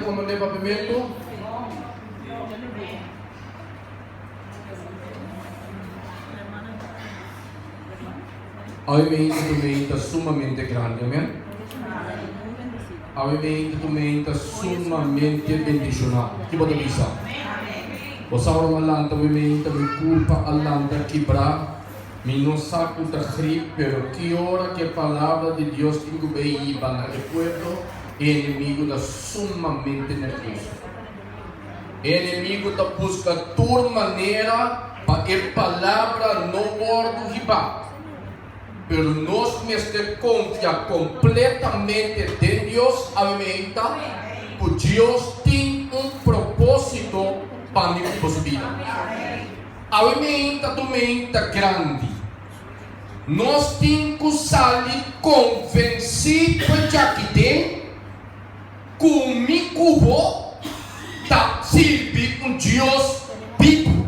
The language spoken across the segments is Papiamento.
ta komprondé papiamentu? Awe meinta tu meinta sumamente grandi, amen? Awe meinta tu meinta sumamente bendishoná. Ki bo ta bisa? Bo sa ora mi a lanta awe meinta mi kurpa a lanta kibrá, mi no sa ku ta grip, pero ki ora ku e palabra di Dios tin ku bay hiba na e pueblo, e enemigu ta sumamente nervioso. E enemigu ta buska tur manera pa e palabra no wòrdu hibá. Pero nos mester konfia kompletamente den Dios, awe meinta, ku Dios tin un propósito pa mi ku boso bida. Awe meinta tu meinta grandi. Nos tin ku sali konvensí ku e djaki den. Ku mi ku bo ta sirbi un Dios bibu.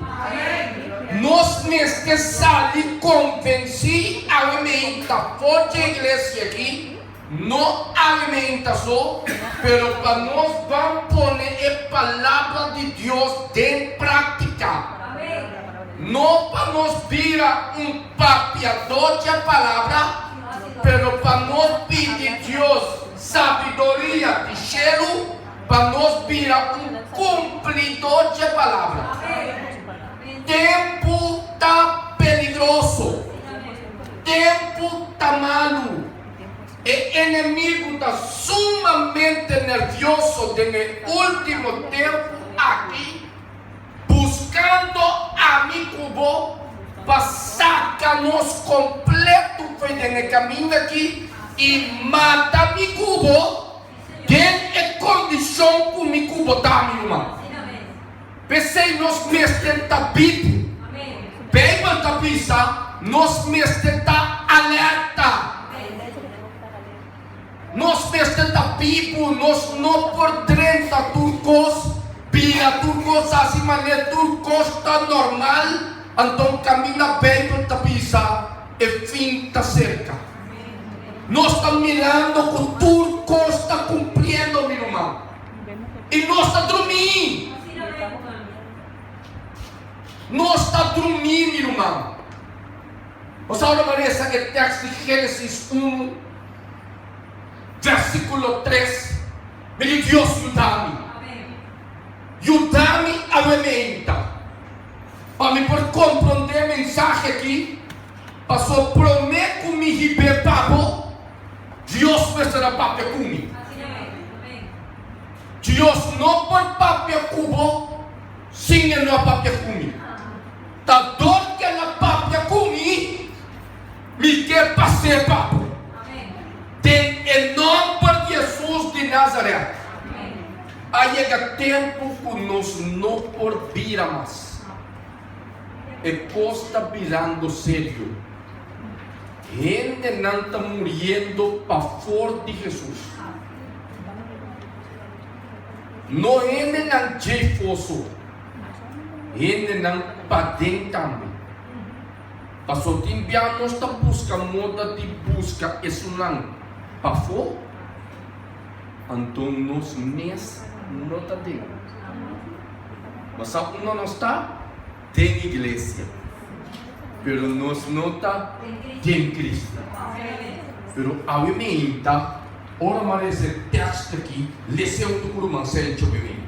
Nos mester sali konvensí awe meinta for dje iglesia aki, no awe meinta so, pero pa nos ban pone e Palabra di Dios den práktika. No pa nos bira un papiadó dje Palabra, pero pa nos pidi Dios Sabiduria di shelu pa nos bira un kumplidó dje palabra. Tempu ta peligroso. Tempu ta malu. E enemigu ta sumamente nervioso den e último tempu aki, buskando ami ku bo pa saka nos kompleto fo'i den e kaminda aki i mata mi ku bo den e kondishon ku mi ku bo ta, mi ruman. P'esei nos mester ta bibu. Beibel ta bisa nos mester ta alerta. Nos mester ta bibu, nos no por drenta tur kos, bira tur kos hasi manera tur kos ta normal, anto kaminda Beibel ta bisa e fin ta serka. Nos ta mirando ku tur kos ta kumpliendo, mi ruman, i nos ta drumí. Nos ta drumí, mi ruman. Nos a ora resa e tèks di Génesis unu, versíkulo tres, Mi di Dios yuda mi. Yuda mi awe meinta pa mi por komprondé e mensahe aki, paso promé ku mi hib'é pa bo, Dios mester a papia ku mi. Dios no por papia ku bo sin e no a papia ku mi. Ta dor ku el a papia ku mi, mi ke pas'é pa bo. Den e nòmber di Hesus di Nazaret, a yega tempu ku nos no por bira mas. E kos ta birando serio. Hendenan ta muriendo pafor di Hesus. No hendenan djei foso. Hendenan paden tambe. Paso tin bia nos ta buska moda di buska esunnan pafó, anto nos mes no ta den. Bo sa unda nos ta? Den iglesia. Pero nos no ta den Cristo. Pero awe meinta, ora mi a lesa e tekst aki, lesa e huntu ku ruman Sencho bini.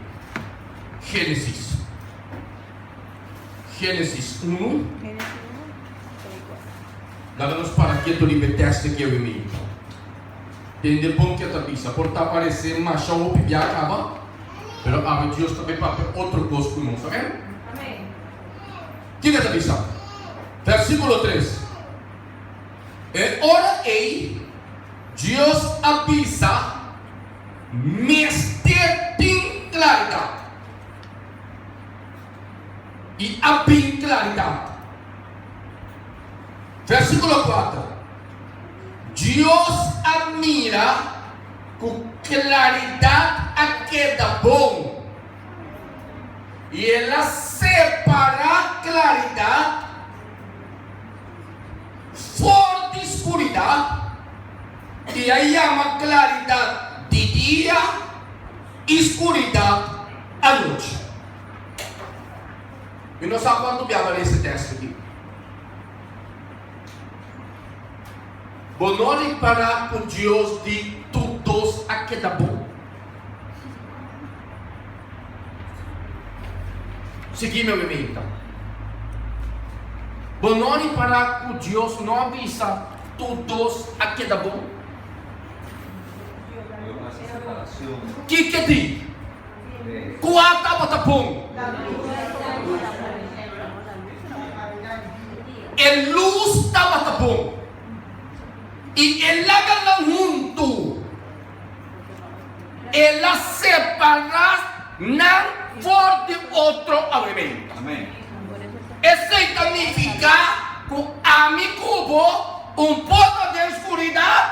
Génesis. Génesis unu. Laga nos para ketu riba e tèst aki awe meinta. Tende bon ke ta bisa. Por ta paresé masha hopi bia kaba, pero awe Dios ta bai papia otro kos ku nos. Amen? Kiko e ta bisa? Versíkulo tres. E ora ei Dios a bisa. Mester tin klaridat. I a bin klaridat. Versíkulo kuater, Dios a mira ku klaridat a keda bon, i el a separá klaridat for di skuridat. I a yama klaridat di dia, i skuridat anochi. Mi no sa kuantu bia bo lesa e teksto aki. Bo no ripará ku Dios di tur dos a keda bon? Sigui mi menta. Bo no ripará ku Dios no a bisa tur dos a keda bon? Kiko di? Kua tabata bon? E lus tabata bon. I e laga nan huntu. El a separá nan for di otro awe-menta. Esei ta nifiká ku ami ku bo un por ta den skuridat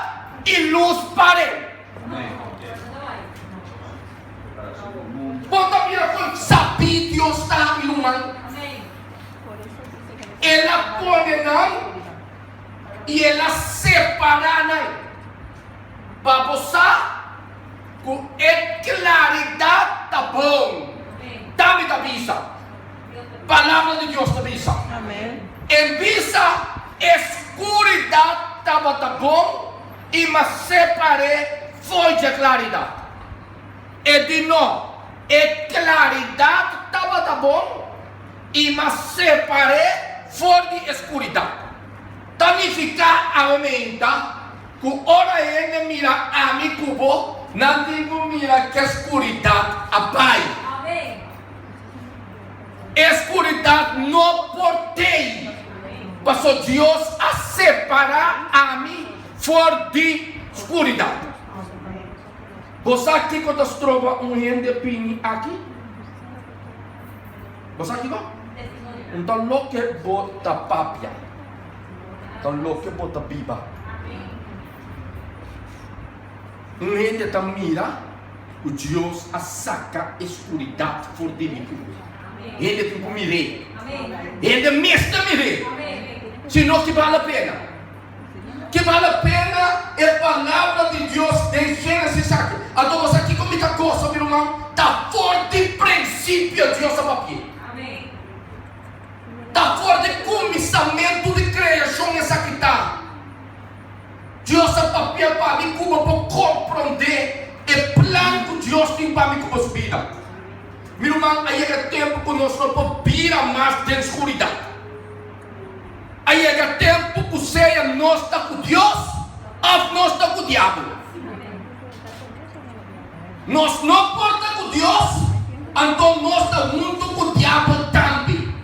i lus pareu. Bo ta mira kon sabí Dios ta, mi ruman? El a pone nan i el a separá nan pa bo sa ku e klaridat ta bon. Ta mi ta bisa. Palabra di Dios ta bisa. En bisa e skuridat tabata bon i m'a separ'é fo'i dje klaridat. E di no, e klaridat tabata bon i m'a separ'é for di e skuridat. Ta nifiká awe meinta ku ora hende mira ami ku bo, nan tin ku mira ke skuridat a bai. E skuridat no por tei, paso Dios a separá ami for di skuridat. Bo sa kiko ta stroba un hende bini aki? Bo sa kiko? Un ta loke bo ta papia, ta loke bo ta biba. Un hende ta mira ku Dios a saka e skuridat for di mi kura. Hende tin ku mir'é. Hende mester mir'é. Si no, ki bal la pena? Ki bal la pena e palabra di Dios den Génesis aki? Anto bo sa kiko mi ta gosa, mi ruman? Ta for di prinsipio Dios a papi'é. Ta for di kuminsamentu di kreashon esaki ta. Dios a papia pa mi ku bo por komprondé e plan ku Dios tin pa mi ku bo su bida. Mi ruman, a yega tempu ku nos no por bira mas den skuridat. A yega tempu ku sea nos ta ku Dios òf nos ta ku diabel. Nos no por ta ku Dios, anto nos ta huntu ku diabel tambe.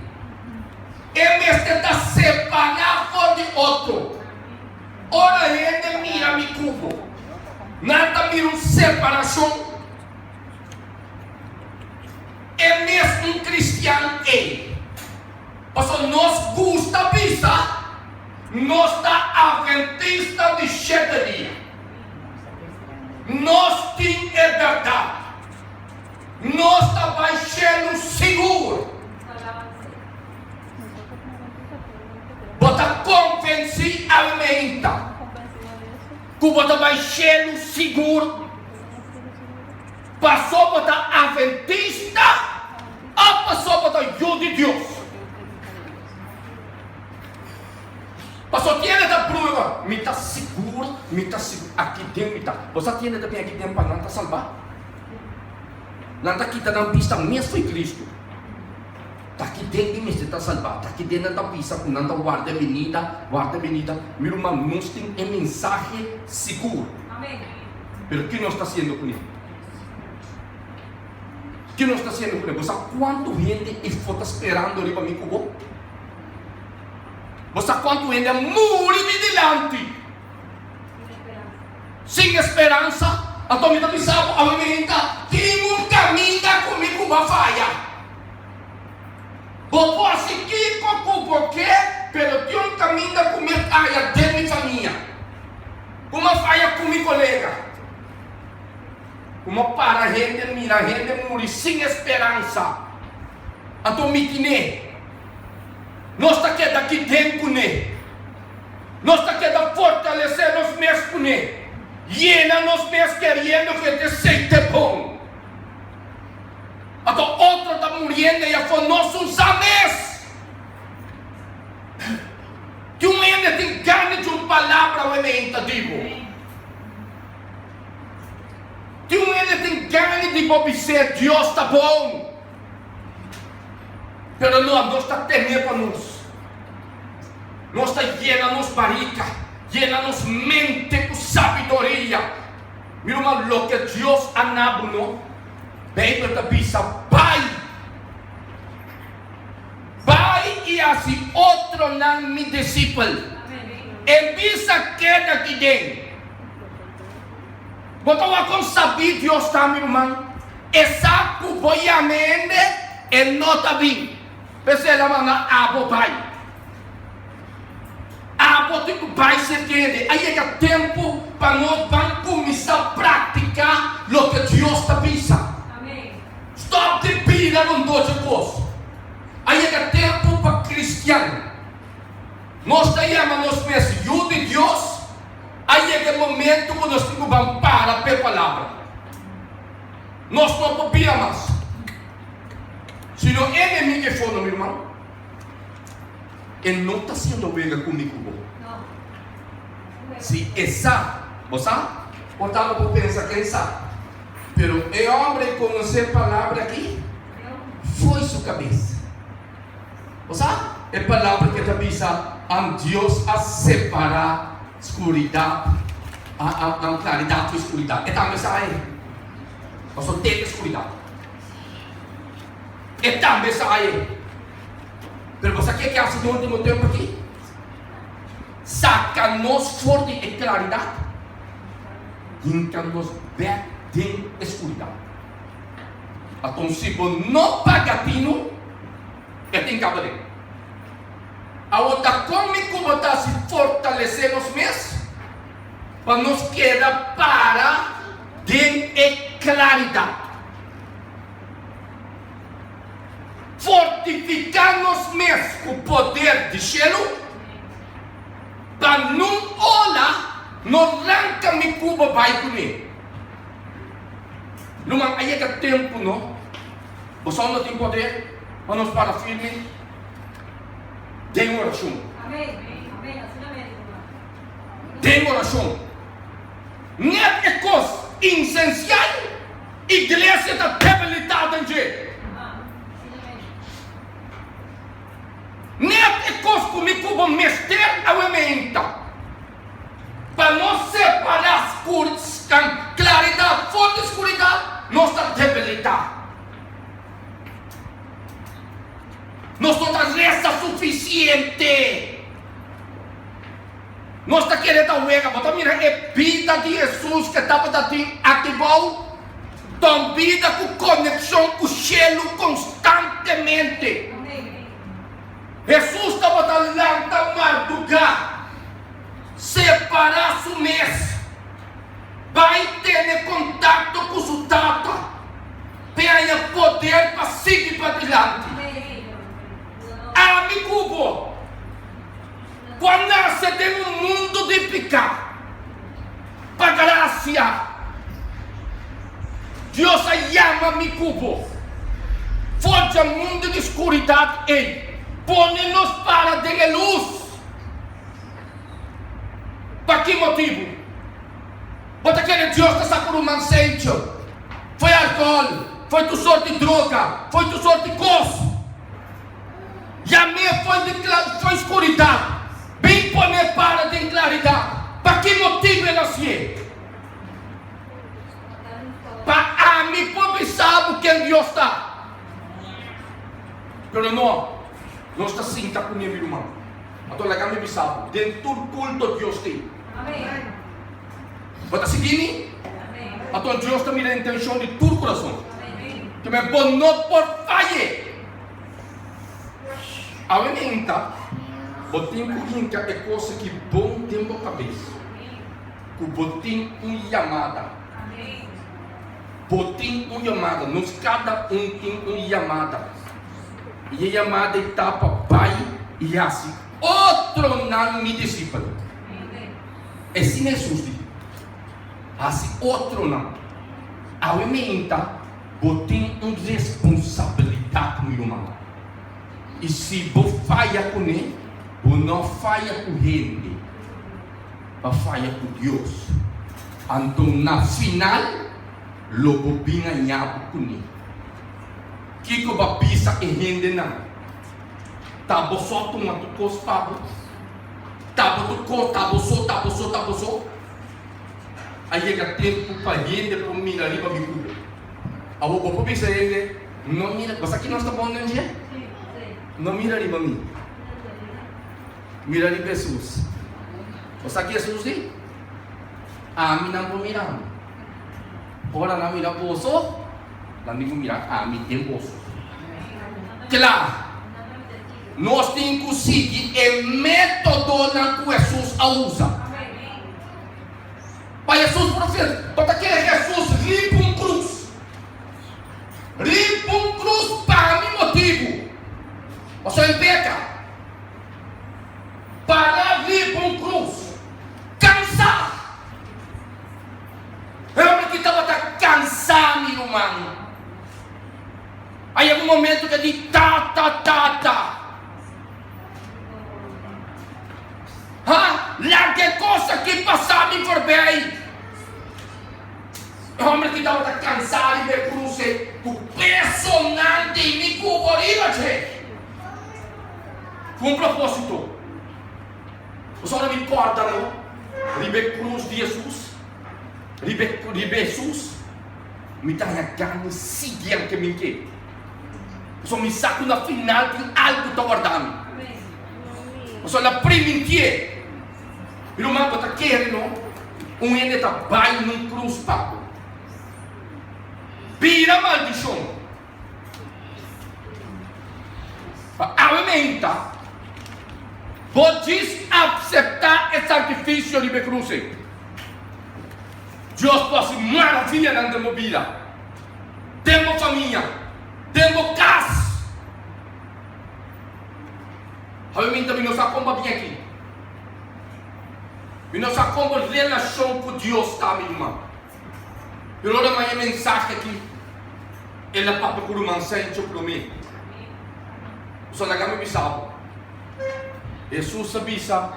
E mester ta separá for di otro. Ora hende mira mi ku bo, nan ta mira un separashon. E mes un kristian ei. Pasobra nos gusta bisa nos ta Adventista di shete dia. Nos tin e bèrdat. Nos ta bai shelu sigur. Bo ta konvensí almeinta ku bo ta bai shelu sigur paso bo ta Adventista òf paso bo ta yu di Dios? Paso tiende ta prueba, Mi ta sigur, mi ta sigur, aki den mi ta. Bo sa tiende ta bin aki den pa nan ta salbá? Nan ta kita nan bista mes fo'i Cristo. Ta ki den di mester ta salbá? Ta ki den nan ta bisa ku nan ta warda e binida, warda e binida? Mi ruman, nos tin e mensahe sigur. Pero ki nos ta hasiendo kuné? Ki nos ta hasiendo kuné? Bo sa kuantu hende efo ta sperando riba mi ku bo? Bo sa kuantu hende a muri mi dilanti? Sin e speransa, anto mi ta bisa bo, awe mi hinta, tin un kaminda ku mi ku bo a faya. Bo por hasi kiko ku bo ke, pero tin un kaminda ku mi a faya den mi famia, ku mi a faya ku mi kolega, ku mi a para hende mira hende muri sin e speransa. Anto mi tine. Nos ta keda aki den kuné. Nos ta keda fortalesé nos mes kuné, yena nos mes keriendo ku e ta esei te bon. Anto otro ta muriendo ei afó, nos un sa mes. Tin un hende tin gana di un palabra awe meinta di bo. Tin un hende tin gana di bo bis'é Dios ta bon. Pero no, nos ta tene pa nos. Nos ta yena nos barika, yena nos mente ku sabiduria. Mi ruman, loke Dios a na bo no, Beibel ta bisa, Bai! Bai i hasi otronan mi disipel. E bisa keda aki den. Bo ta wak kon sabí Dios ta, mi ruman. E sa ku bo yama hende, e no ta bin. P'esei el a manda abo bai. Abo tin ku bai serka hende. A yega tempu pa nos ban kuminsá praktiká loke Dios ta bisa. Stòp di bira rondó dje kos. A yega tempu pa kristian. Nos ta yama nos mes yu di Dios. A yega e momentu ku nos tin ku ban para p'e palabra. Nos no por bira mas. Si no enemigo e fondo, mi ruman, e no ta haciendo wega cu mi cu bo. Si e sa, bo sa? Por ta bo por pensa ken sa. Pero e hombre conoce e palabra aki fo'i su cabes. Bo sa? E palabra ke ta bisa am Dios a separa scuridad, am claridad fo'i scuridad. E tambe sa e. Pasobra te ta scuridad. E tambe sa e. Pero bo sa ke ke hasi den ultimo tempu aki? Saka nos for di e klaridat, hinka nos bek den e skuridat. Aton si bo no paga tinu, e tin kaba den. Awor ta kon mi ku bo ta hasi fortalesé nos mes pa nos keda para den e klaridat? Fortifiká nos mes ku poder di shelu, pa nun ola no ranka mi ku bo bai kuné. Ruman, a yega tempu no, boso no tin poder pa nos para firme den orashon. Den orashon. Net e kos insensial Iglesia ta debilitá den dje. Net e kos ku mi ku bo mester awe meinta pa nos separá klaridat for di skuridat, nos ta debilitá. Nos no ta resa sufisiente. Nos ta kere ta wega. Bo ta mira e bida di Hesus ke tabata tin aki bou? Ta un bida ku konekshon ku shelu konstantemente. Hesus tabata lanta mardugá, separá su mes, bai tene kontakto ku su Tata p'e haña poder pa sigui padilanti. Ami ku bo. Ku a nase den un mundu di piká. Pa grasia, Dios a yama mi ku bo. For dje mundu di skuridat ei, pone nos para den e lus. Pa ki motibu? Bo ta kere Dios ta sa ku ruman Sencho foi alkohòl, foi tur sort di droga, foi tur sort di kos? Yam'é for di for skuridat, bin pon'é para den klaridat. Pa ki motibu el hasié? Pa ami por bisa bo ken Dios ta. Pero no, nos ta sinta kuné, mi ruman. Anto laga mi bisa bo, den tur kulto Dios tin. Bo ta sigui mi? Anto Dios ta mira intenshon di tur kurason. Keme bo no por fay'é. Awe meinta, bo tin ku hinka e kos aki bon den bo kabes, ku bo tin un yamada. Bo tin un yamada, nos kada un tin un yamada. I e yamada ei ta pa bai i hasi otronan mi disipel. Esei Hesus di, hasi otronan. Awe meinta, bo tin un responsabilidat. I si bo faya kuné, bo no faya ku hende, bo a faya ku Dios. Anto na final lo bo bin haña bo kuné. Kiko bo a bisa e hendenan? Ta bo so a tuma tur kos pa bo? Ta bo tur kos, ta bo so, ta bo so, ta bo so? A yega tempu pa hende por mira riba mi ku bo. Awor bo por bisa hende, No mira, bo sa ki nos ta bon den dje? No mira riba mi. Mira riba Hesus. Bo sa ki Hesus di? Ami nan por mira mi. Ora nan mira boso, nan tin ku mira ami den boso. Kla! Nos tin ku sigui e métodonan ku Hesus a usa. Pa Hesus por ser, bo ta kere Hesus riba un krus. Riba un krus pa mi motibu. Pasobra mi peka. Para riba un krus. Kansá. E homber ki tabata kansá, mi ruman. A yega un momento ku e di, Tata, Tata. Ha! Laga e kos aki pasa mi forbei. E homber ki tabata kansa riba e krus ei ku pesonan di mi kubo riba dje. Ku un proposito. Pasobra mi kòrda no riba e krus di Hesus, riba e riba Hesus, mi ta haña gana di sigui anke mi ke. Pasobra mi sa ku na final tin algu ta warda mi. Pasobra el a primintié. Mi ruman, bo ta kere no? Un hende ta bai nun krus pa bo. Bira maldishon. Pa awe meinta, bo djis apseptá e sakrifisio riba e krus ei. Dios por hasi maravianan den bo bida, den bo famia, den bo kas. Awe minta mi no sa kon pa bin aki. Mi no sa kon bo relashon ku Dios ta, mi ruman. Pero ora mi haña e mensahe aki, el a papia ku ruman Sencho promé. Pasobra laga mi bisa bo, Hesus a bisa,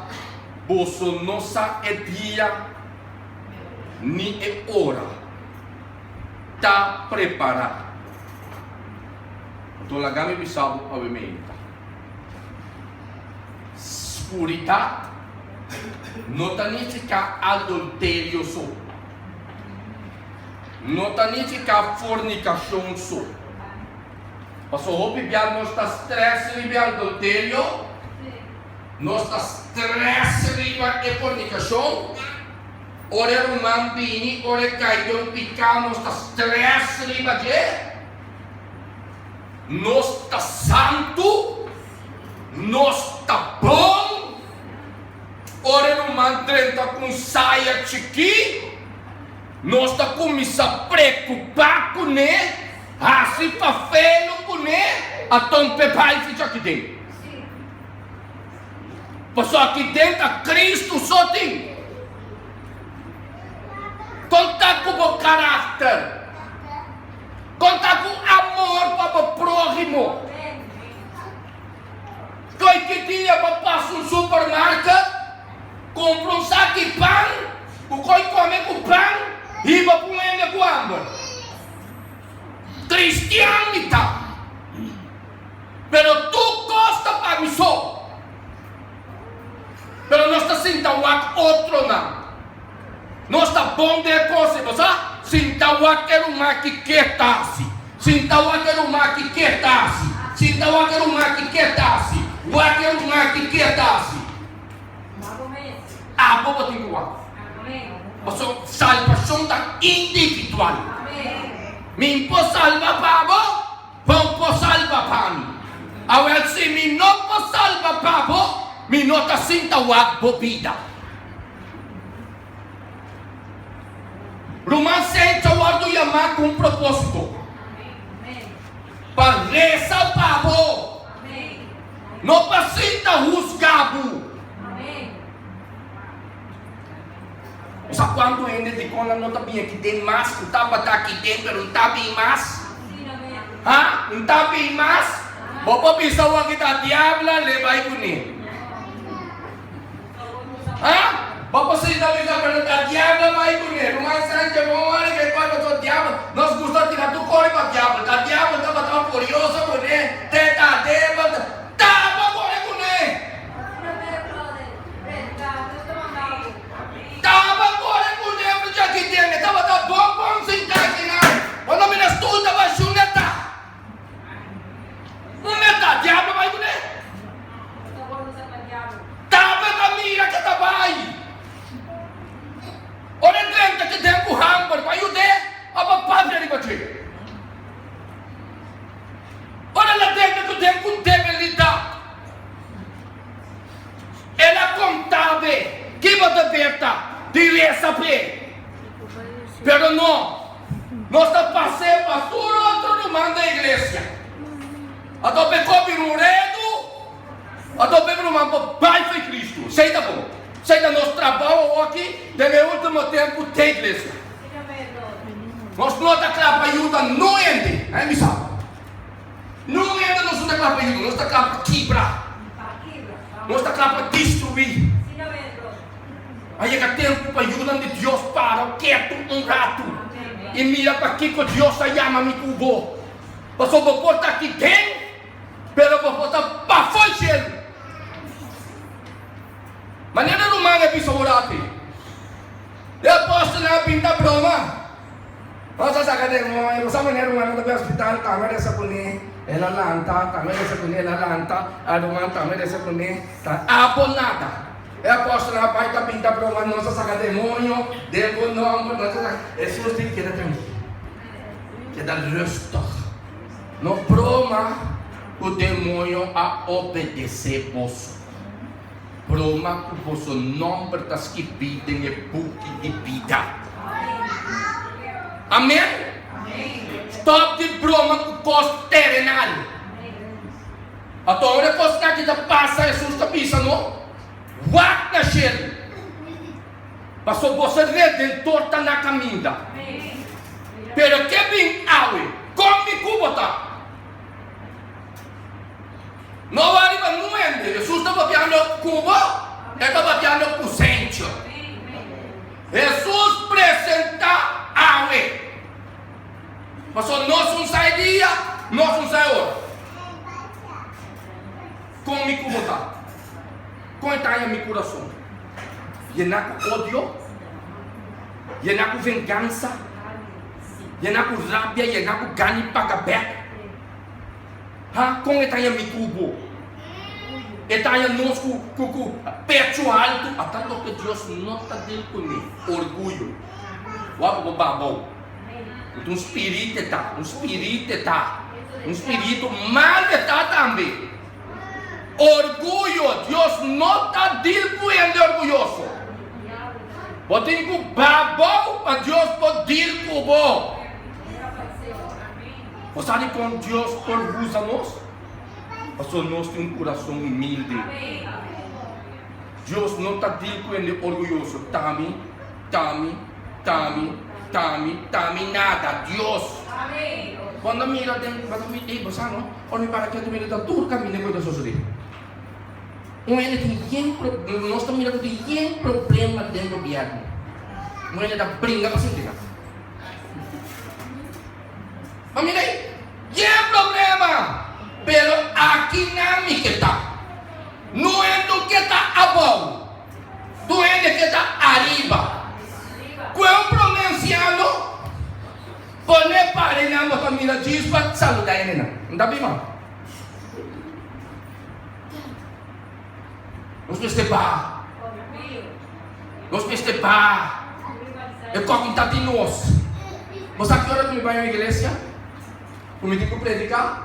Boso no sa e dia ni e ora. Ta prepará. Anto laga mi bisa bo awe meinta. Skuridat no ta nifiká adulterio so. No ta nifiká fornikashon so. Pasobra hopi bia nos ta strès riba e adulterio, nos ta strès riba e fornikashon. Ora e ruman bini, ora e kai den un piká, nos ta strès riba dje. Nos ta santu, nos ta bon. Ora e ruman drenta ku un saya chikí, nos ta kuminsá preokupá kuné, hasi fafelu kuné, aton p'e bai ficha aki den. Pasobra aki den ta Kristu so tin. Kon ta ku bo karakter? Kon ta ku amor pa bo próhimo? Koe dia bo pasa un supermarket, kumpra un sak di pan, ku koe kome ku pan, hiba pa un hende ku hamber? Kristian mi ta, pero tur kos ta pa mi so. Pero nos ta sinta wak otronan. Nos ta bon den e kos ei, bo sa? Sinta wak e ruman ki ke ta hasi. Sinta wak e ruman ki ke ta hasi. Sinta wak e ruman ki ke ta hasi. Wak e ruman ki ke ta hasi. Abo bo tin ku wak. Pasobra salbashon ta individual. Mi por salba pa bo, bo por salba pa mi. Awel si mi no por salba pa bo, mi no ta sinta wak bo bida. Ruman Sencha wòrdu yamá ku un propósito, pa resa pa bo, no pa sinta husga bo. Bo sa kuantu hende dikon nan no ta bin aki den mas, ku tabata aki den pero no ta bin mas? Ha? No ta bin mas? Bo por bisa awor ki ta diabla le bai kuné. Ha? Bo por sinta bisa pero ta diabla bai kuné. Ruman Sanchez bo wòrdu ke kos pasobra diabel nos gusta tira tur kos riba diabel. Ta diabel tabata furioso kuné, te ta debel ta. Taba kore kuné. Taba kore kuné mucha ki den e tabata bon bon sinta akinan. Bo no mira stul taba shuneta. Unda ta diablo bai kuné? Taba ta mira ke ta bai. Ora e drenta ke den ku hamber pa yud'é a pa papia riba dje. Ora el a drenta ku den ku debilidat, el a konta be ki bo deber ta di resa p'e. Pero no, nos ta pas'é pa tur otro ruman den iglesia. Anto p'e kopi un redu, anto p'e ruman por bai fe Cristo. Esei ta bon. Esei ta nos trabou awoki den e ultimo tempu den iglesia. Nos no ta kla pa yuda nun hende. Nan bisa. Nun hende nos no ta kla pa yuda. Nos ta kla pa kibra. Nos ta kla pa destruí. A yega tempu pa yunan di Dios para ketu un ratu i mira pakiko Dios a yama mi ku bo. Pasobra bo por ta aki den, pero bo por ta pafó e shelu. Manera ruman a bisa un ratu, e apòstelnan a pinta broma. Nos a saka demoño, bo sa manera rumannan ta bai hospital, tambe resa kuné, el a lanta, tambe resa kuné, el a lanta, a ruman tambe resa kuné, ta abo nada. E apòstelnan a bai ta pinta broma, nos a saka demoño den bo nòmber, nos a saka. Hesus di, Keda trankil, keda rustig. No broma ku demoño a obedesé boso. Broma ku boso nòmber ta skibí den e buki di bida. Amen! Stòp di broma ku kos terenal. Anto ora e kosnan aki ta pasa, Hesus ta bisa no, Wak na shelu, pasobra boso Redentor ta na kaminda. Pero ke bin awe, kon mi ku bo ta? No wak riba nun hende, Hesus ta papiando ku bo, e ta papiando ku Sencho. Hesus presenta awe. Pasobra nos un sa e dia, nos un sa e ora. Kon mi ku bo ta? Kon e ta haña mi kurason? Yená ku odio? Yená ku vengansa? Yená ku rabia? Yená ku gana di paga bèk? Ha? Kon e ta haña mi ku bo? E ta haña nos ku ku ku pechu haltu? Ata loke Dios no ta dil kuné, orguyo. Wak bo babou. Ku ta un spiritu e ta, un spiritu e ta, un spiritu mal e ta tambe. Orguyo, Dios no ta dil ku hende orguyoso. Bo tin ku ba bou pa Dios por dil ku bo. Bo sa dikon Dios por usa nos? Pasobra nos tin un kurason humilde. Dios no ta dil ku hende orguyoso. Tami, tami, tami, tami, tami nada. Dios. Bo no mira den, bo ta mira, ey, bo sa no? Ora mi para ketu mi ta tur kaminda ku ta sosodé. Un hende tin yen pro, nos ta mira ku tin yen problema den gobièrnu. Un hende ta bringa pa sinti nan. Ma mira ei, yen problema! Pero aki nan mi ke ta. No hende ke ta abou, tur hende ke ta ariba. Ku e un prome ansiano pone pare nan bo ta mira djis pa saluda hendenan. N ta bima? Nos mester baha. Nos mester baha. E kòkin ta di nos. Bo sa ki ora ku mi bai un iglesia? Ku mi tin ku prediká?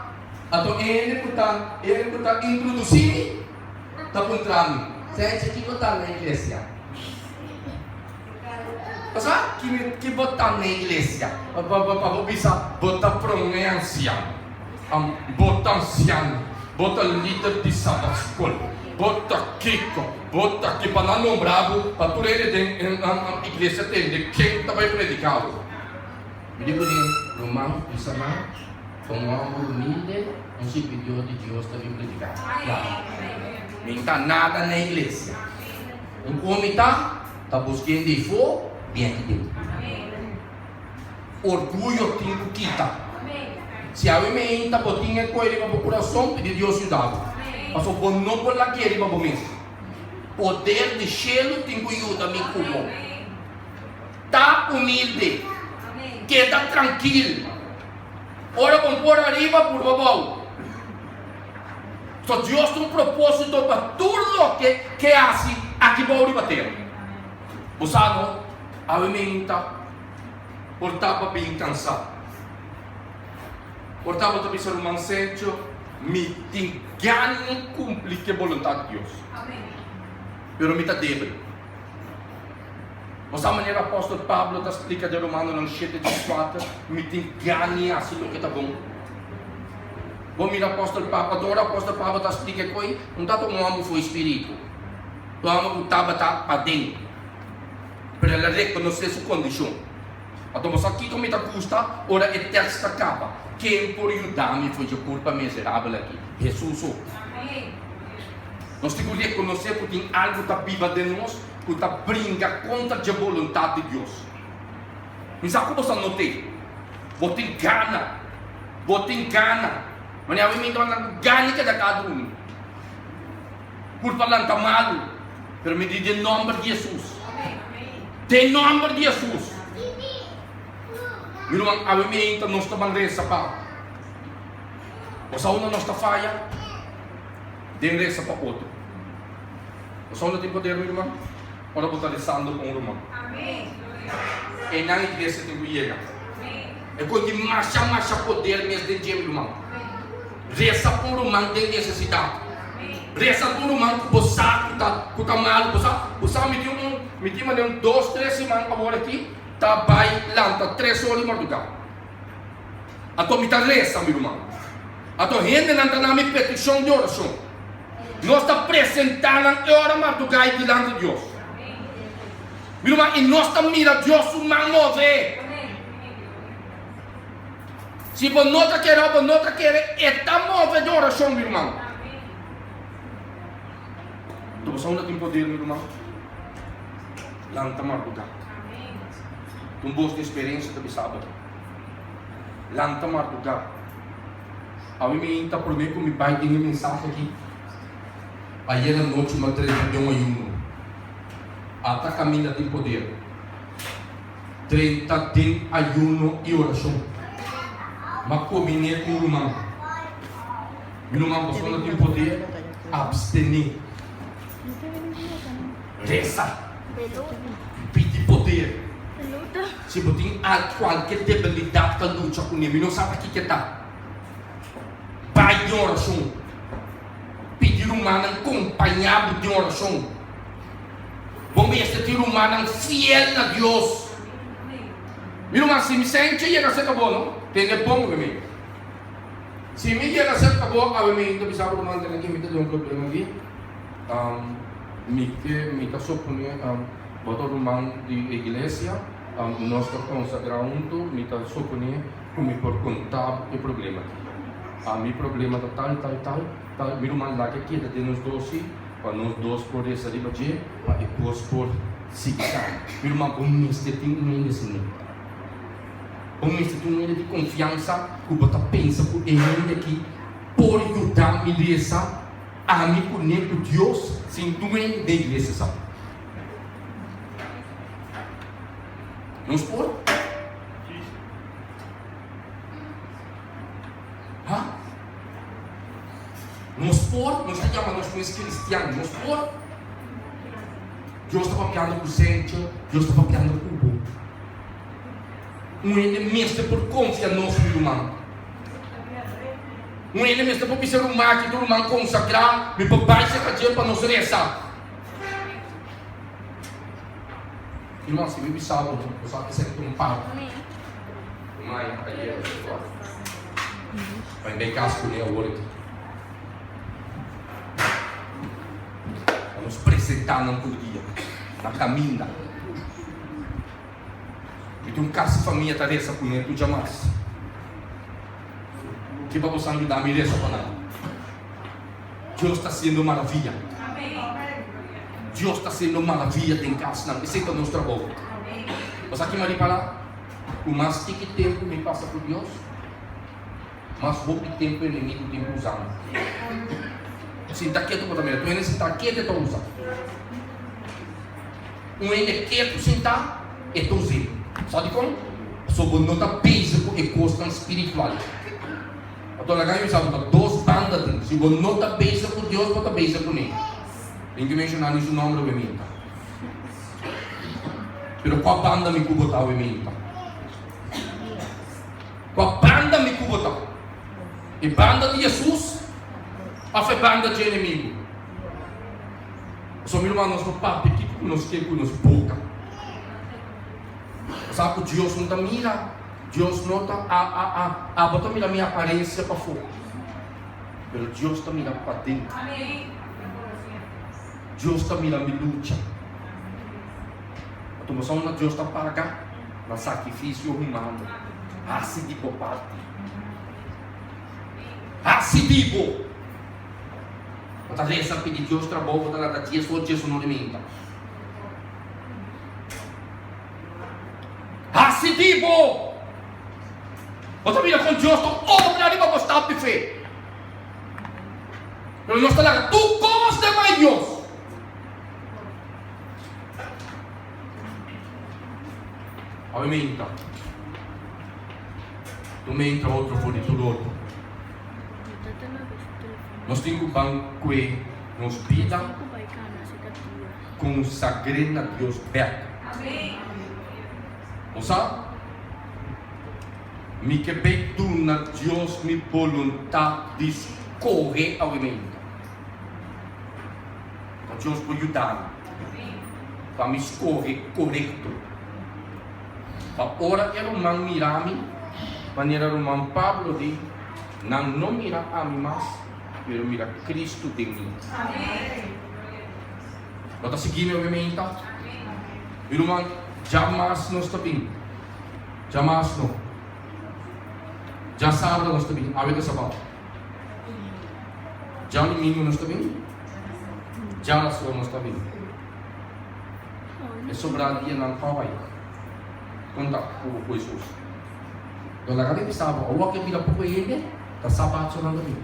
Anto e hende ku ta e hende ku ta introdusí mi ta puntra mi, Senchi, kiko ta na iglesia? Bo sa ki mi ki bo ta na iglesia? Pa bo bisa bo ta promé ansiano, bo ta ansiano, bo ta lider di sabatskol, bo ta kiko, bo ta ki pa nan nombra bo pa tur hende den iglesia tende ken ta bai prediká bo. Mi di kuné, Ruman, bisa nan. Ta un hòmber humilde, un sirbidó di Dios ta bin prediká. Klaru. Mi no ta nada na iglesia. Un kon mi ta, ta buska hende ifó, bin aki den. Orguyo tin ku kita. Si awe meinta bo tin e koi riba bo kurason, pidi Dios yuda bo. Pasobra bo no por lakia riba bo mes. Poder di shelu tin ku yuda mi ku bo. Ta humilde. Keda trankil. Ora bo por ariba, purba bou. So Dios tin un propósito pa tur loke ke hasi aki bou riba tera. Bo sa no? Awe meinta por ta pa bin kansá. Por ta bo ta bisa ruman Sergio, Mi tin gana di kumpli ku e boluntat di Dios, pero mi ta débil. Bo sa manera apòstel Pablo ta splika den Romanonan shete dieskuater, Mi tin gana di hasi loke ta bon. Bo mira apòstel Pablo, anto ora apòstel Pablo ta splika e koi, un ta ta un hòmber for e spiritu, un hòmber ku tabata paden. Pero el a rekonosé su kondishon. Anto bo sa kiko mi ta gusta ora e tèks ta kaba, Ken por yuda mi for dje kurpa miserabel aki? Hesus so. Nos tin ku rekonosé ku tin algu ta biba den nos ku ta bringa kontra dje boluntat di Dios. Mi sa ku bo sa not'é. Bo tin gana. Bo tin gana. Manera awe mi ta manda ku gana keda kada unu. Kurpa lanta malu, pero mi di den nomber di Hesus. Den nomber di Hesus. Mi ruman, awe meinta nos ta ban resa pa. Bo sa unda nos ta faya? Den resa pa otro. Bo sa unda tin poder, mi ruman? Ora bo ta resando pa un ruman. Einan iglesia tin ku yega. E kon tin masha masha poder mes den dje, mi ruman. Resa pa un ruman den nesesidat. Resa pa un ruman ku bo sa ku ta ku ta malu. Bo sa, bo sa mi tin un, mi tin manera un dos, tres siman awor aki ta bai lanta tres ora di mardugá. Anto mi ta resa, mi ruman. Anto hendenan ta na mi petishon di orashon. Nos ta presentá nan e ora mardugá ei dilanti Dios. Mi ruman, i nos ta mira Dios su man move. Si bo no ta kere o bo no ta kere, e ta move den orashon, mi ruman. Anto bo sa unda tin poder, mi ruman? Lanta mardugá. Un bos di esperensia ta bisa bo, Lanta mardugá. Awe mi ta promé ku mi bai den e mensahe aki. Ayer anochi mi a drenta den un ayuno. Ata kaminda tin poder. Drenta den ayuno i orashon. M'a kombiné ku un ruman. Mi ruman, boso no tin poder abstené. Resa. Pidi poder. Si bo tin kualke debilidat ta lucha kuné, mi no sa ta kiko ta. Bai den orashon. Pidi rumannan kompañá bo den orashon. Bo mester tin rumannan fiel na Dios. Mi ruman, si mi senchi yega serka bo, no? Tende bon awe mi. Si mi yega serka bo awe mi, ta bisa bo, ruman, tene aki mi ta den un problema aki. Mi ke, mi ta suponé, bo ta ruman di e iglesia, nos ta konsagrá huntu, mi ta suponé ku mi por konta bo e problema aki. Mi problema ta tal, tal, tal, tal. Mi ruman, laga keda den nos dos si. Pa nos dos por resa riba dje, pa e kos por sigui kana. Mi ruman, bo mester tin un hende asina. Bo mester tin un hende di konfiansa ku bo ta pensa ku e hende aki por yuda mi resa, ami kuné ku Dios sin tur hende den iglesia sa. Nos por? Ha? Nos por, nos ta yama nos mes cristian, nos por? Dios ta papiando cu Sencho, Dios ta papiando cu bo. Un hende mester por confia nos, mi ruman. Un hende mester por bisa ruman aki, tu ruman consagra, mi por bai cerca dje pa nos reza. Ruman, si mi bisa bo, bo sa esaki ta un parti. Mai ayera su Bai bay cas cune awor aki. Pa nos presenta nan tur dia na caminda. Mi tin un casi famia ta reza cune tur djamas. Ke pa bosan yuda mi resa pa nan. Dios ta hasiendo maravilla. Dios ta hasiendo maravilla den kasnan. Esei ta nos trabou. Bo sa kima ripará? Ku mas tiki tempu mi pasa ku Dios, mas hopi tempu enemigu tin ku usa mi. Sinta ketu bo ta mira, tur hende sinta ketu e ta usa. Un hende ketu sintá, e ta us'é. Sa dikon? Pasobra bo no ta bezig ku e kosnan spiritual. Anto laga mi bisa bo ta dos banda tin. Si bo no ta bezig ku Dios, bo ta bezig kuné. Tin ke menshoná ni su nòmber awe minta. Pero kua banda mi ku bo ta awe minta? Kua banda mi ku bo ta? E banda di Hesus òf e banda dje enemigu? Pasobra mi ruman nos no papia kiko ku nos ke ku nos boka. Bo sa ku Dios no ta mira, Dios no ta a a a abo ta mira mi aparensia pafó, pero Dios ta mira paden. Dios ta mira mi lucha. Anto bo sa unda Dios ta paga? Na sakrifisio humano. Hasi di bo parti. Hasi di bo. Bo ta resa pidi Dios trabou, bo ta lanta dies or dies unor di minta. Hasi di bo! Bo ta mira kon Dios ta obra riba bo stap di fe. Pero nos ta laga tur kos den man di Dios. Awe minta. Tur minta otro for di tur otro. Nos tin ku ban kue nos bida konsagr'é na Dios bèk. Bo sa? Mi ke bei duna Dios mi boluntat di skohe awe meinta. Pa Dios por yuda mi pa mi skohe korekto. Pa ora e ruman mira mi, manera ruman Pablo di, Nan no mira ami mas, pero mira Cristo den mi. Bo ta sigui mi awe meinta? Mi ruman, djamas nos ta bin. Djamas no. Djasabra nos ta bin, awe ta sabado. Djadumingu nos ta bin, djarason nos ta bin. E sobrá dianan pa bai konta ku ku Hesus. Don laga mi bisa bo, awor ke bira poko hende, ta sabat so nan ta bin.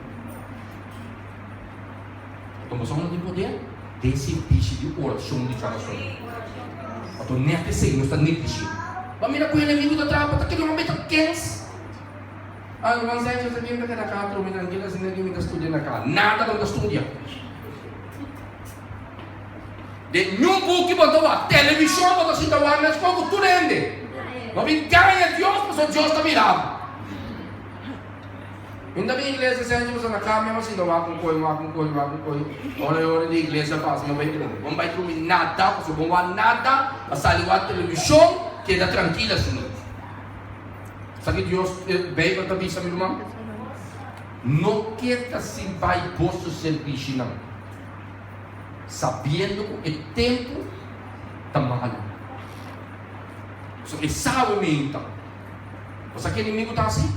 Anto boso no tin poder den sirbishi di orashon di djarason. Anto nèt esei nos ta neglishé. Bo a mira ku enemigu ta traha, bo ta kere homber ta kens. Ah, ruman Sergio ta bien ta keda ka atrobe trankil asina ke mi ta studia na ka. Nada bo ta studia. Den niun buki bo ta wak, televishon bo ta sinta wak meskos ku tur hende. Bo bin gaña Dios pasobra Dios ta mira bo. Mi ta bin iglesia Sergio pasobra na ka mi a sinta wak un koi, wak un koi, wak un koi. Ora e ora di iglesia pasa mi a bai drumi. Bo no bai drumi nada pasobra bo no wak nada, a sali wak televishon, keda trankil asina. Sa ki Dios, e Beibel ta bisa, mi ruman? No keda sin bai boso servishinan, sabiendo ku e tempu ta malu. So e sabe meinta. Bo sa ki enemigu ta hasi?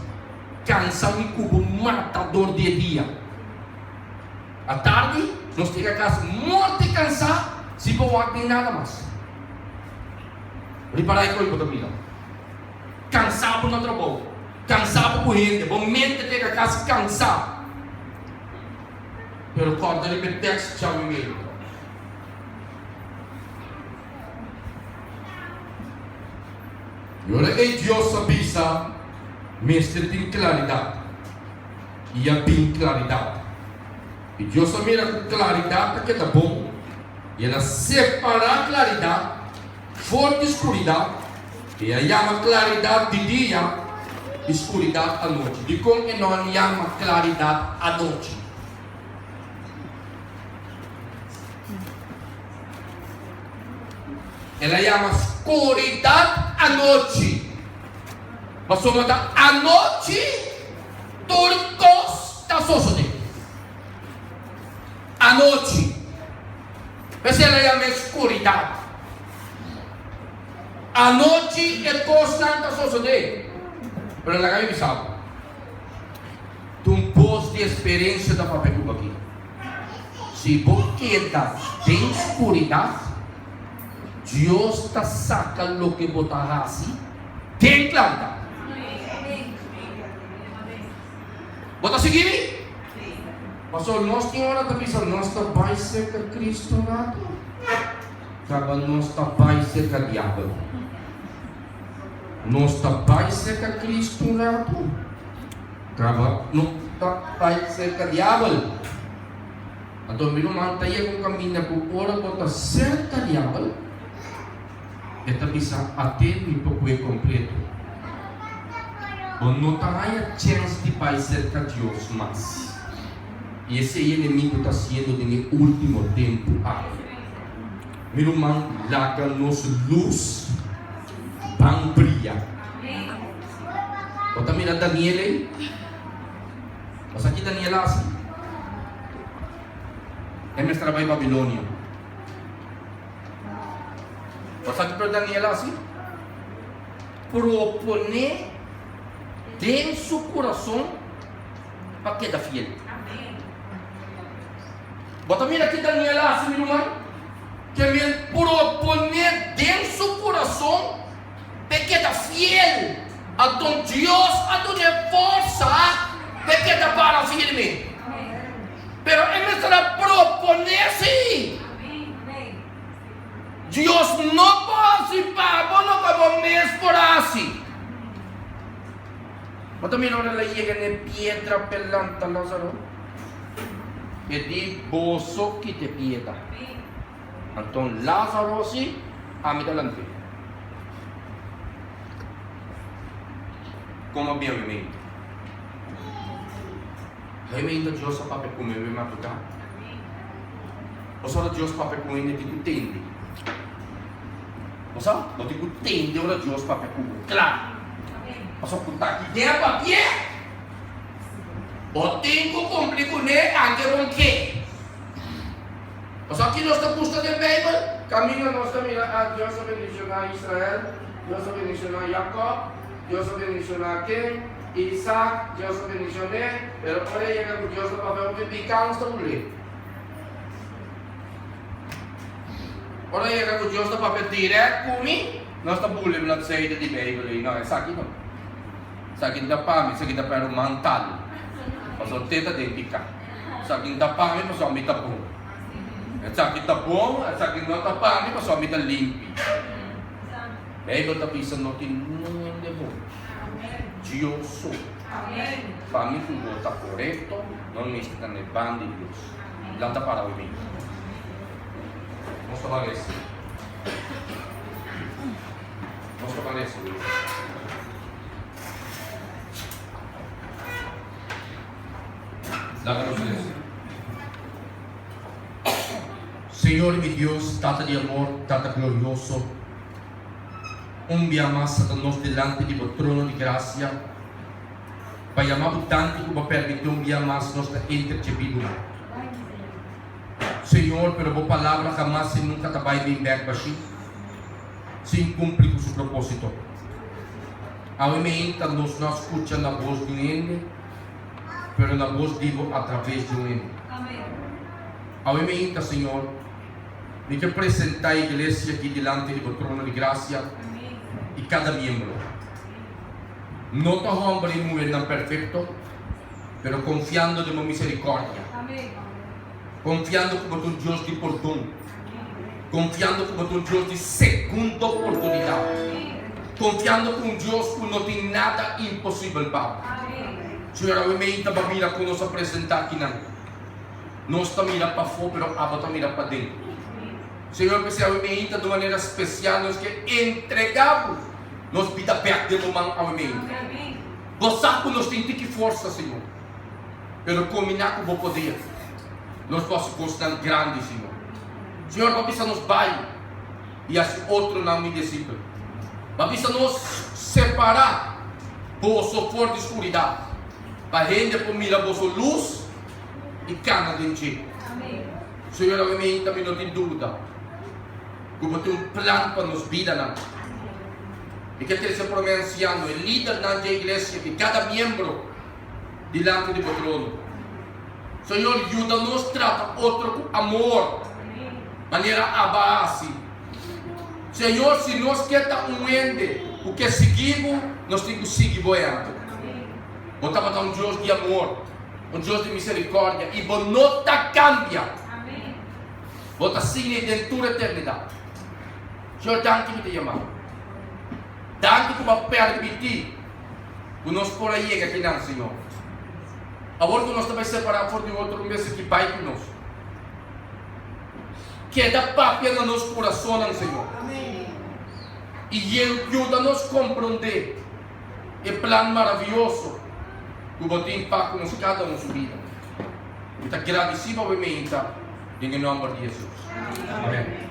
Kansa mi ku bo mata dor di e dia. Atardi nos yega kas morti kansá, sin por wak den nada mas. Ripará e koi bo ta mira. Kansá bo na trabou, kansá bo ku hende, bo mente ta yega kas kansá. Pero kòrda riba e tèks djawe meinta. I ora ei Dios a bisa, Mester tin klaridat. I a bin klaridat. I Dios a mira ku klaridat ta keda bon, i el a separá klaridat For di skuridat, e a yama klaridat di dia i skuridat anochi. Dikon e no a yama klaridat anochi? El a yama skuridat anochi, pasobra ta anochi tur kos ta sosodé. Anochi. P'esei el a yam'é skuridat. Anochi e kosnan ta sosodé. Pero laga mi bisa bo, Ta un bos di esperensia ta papia ku bo aki. Si bo keda den skuridat, Dios ta saka loke bo ta hasi den klaridat. Bo ta sigui mi? Pasobra nos tin ora ta bisa nos ta bai serka Cristo rato, kaba nos ta bai serka diabel. Nos ta bai serka Cristo un rato, kaba no ta bai serka diabel. Anto mi ruman ta yega un kaminda ku ora bo ta serka diabel, e ta bisa ate mi por kue kompleto. Bo no ta haña chèns di bai serka Dios mas. I esei enemigu ta hasiendo den e último tempu aki. Mi ruman, laga nos lus ban bria. Bo ta mira Daniel ei? Bo sa ki Daniel a hasi? E mester a bai Babilonia. Bo sa kiko Daniel a hasi? Proponé den su kurason pa keda fiel. Bo ta mira ki Daniel a hasi, mi ruman? Ke men proponé den su kurason pa e keda fiel. Anto Dios a dun'é forsa pa e keda para firme. Pero e mester a proponé sí. Dios no por hasi pa bo loke bo mes por hasi. Bo ta mira ora el a yega na e piedra p'e lanta Lázaro? E di, Boso kita e piedra. Anton Lázaro si, Ami ta lant'é. Komo a bin awe mente? Awe mente Dios a papia ku mi awe matuká. Pasobra Dios papia ku hende tin ku tende. Bo sa? Bo tin ku tende ora Dios papia ku bo. Kla. Pasobra ku ta ki den a papia, bo tin ku kumpli kuné anke bo ke. Pasobra ki nos ta gusta den Beibel? Kaminda nos ta mira, ah, Dios a bendishoná Israel, Dios a bendishoná Jakòb, Dios a bendishoná ken, Isaac, Dios a bendishoné, pero ora e yega ku Dios ta papia hopi piká, nos ta bul'é. Ora yega ku Dios ta papia dirèkt ku mi, nos ta buli bladseide di Beibel ei. No, esaki no. Esaki no ta pa mi, esaki ta pa e ruman tal. Pasobra te ta den piká. Esaki no ta pa mi pasobra mi ta bon. Esaki ta bon, esaki no ta pa mi pasobra mi ta limpi. Beibel ta bisa no tin niun hende bon. Dios so. Pa mi ku bo ta korekto, no mester ta na e ban di Dios. Lanta para awe mi. Nos ta ban resa. Nos ta ban resa. Laga nos resa. Señor mi Dios, Tata di amor, Tata glorioso, un bia mas ta nos dilanti di bo trono di gracia. Pa yama bo danki ku bo permiti un bia mas nos ta enter dje bibunan. Señor, pero bo palabra hamas i nunka ta bai bin bek bashí, sin kumpli ku su propósito. Awe meinta nos no a skucha na bos di un hende, pero na bos di bo atraves di un hende. Awe meinta, Señor, mi ke presentá e iglesia aki dilanti di bo trono di grasia i kada miembro. No ta homber i muhernan perfecto, pero confiando den bo misericordia, confiando cu bo ta un Dios di pordon, confiando cu bo ta un Dios di segundo oportunidad, confiando cu un Dios cu no tin nada imposibel pa bo. Señor, awe meinta bo a mira cu nos a presenta akinan. Nos ta mira pafó, pero abo ta mira paden. Señor, p'esei awe meinta di un manera special nos ke entrega bo. Nos bida bek den bo man awe meinta. Bo sa ku nos tin tiki forsa, Señor, pero kombiná ku bo poder, nos por hasi kosnan grandi, Señor. Señor, bo a bisa nos bai i hasi otronan mi disipel. Bo a bisa nos separá boso for di skuridat, pa hende por mira boso lus i kana den dje. Señor, awe meinta mi no tin duda. Ku bo tin un plan pa nos bidanan. Mi ke trese promé ansiano, e lidernan dje iglesia i kada miembro. dilanti di bo trono. Señor, yuda nos trata otro ku amor, manera Abba a hasi. Señor, si nos ke ta un hende ku ke sigui bo, nos tin ku sigui bo ehèmpel. Bo tabata un Dios di amor, un Dios di miserikòrdia, i bo no ta kambia. Bo ta sigui den tur eternidat. Señor, danki mi ta yama bo. Danki ku bo a permití ku nos por a yega akinan, Señor. Awor ku nos ta bai separá for di otro, un bes aki bai ku nos. Keda papia na nos kurasonnan, Señor. I yuda nos komprondé e plan maravioso ku bo tin pa ku nos kada un su bida. Mi ta gradisí pa bo e meinta den e nòmber di Hesus. Amèn.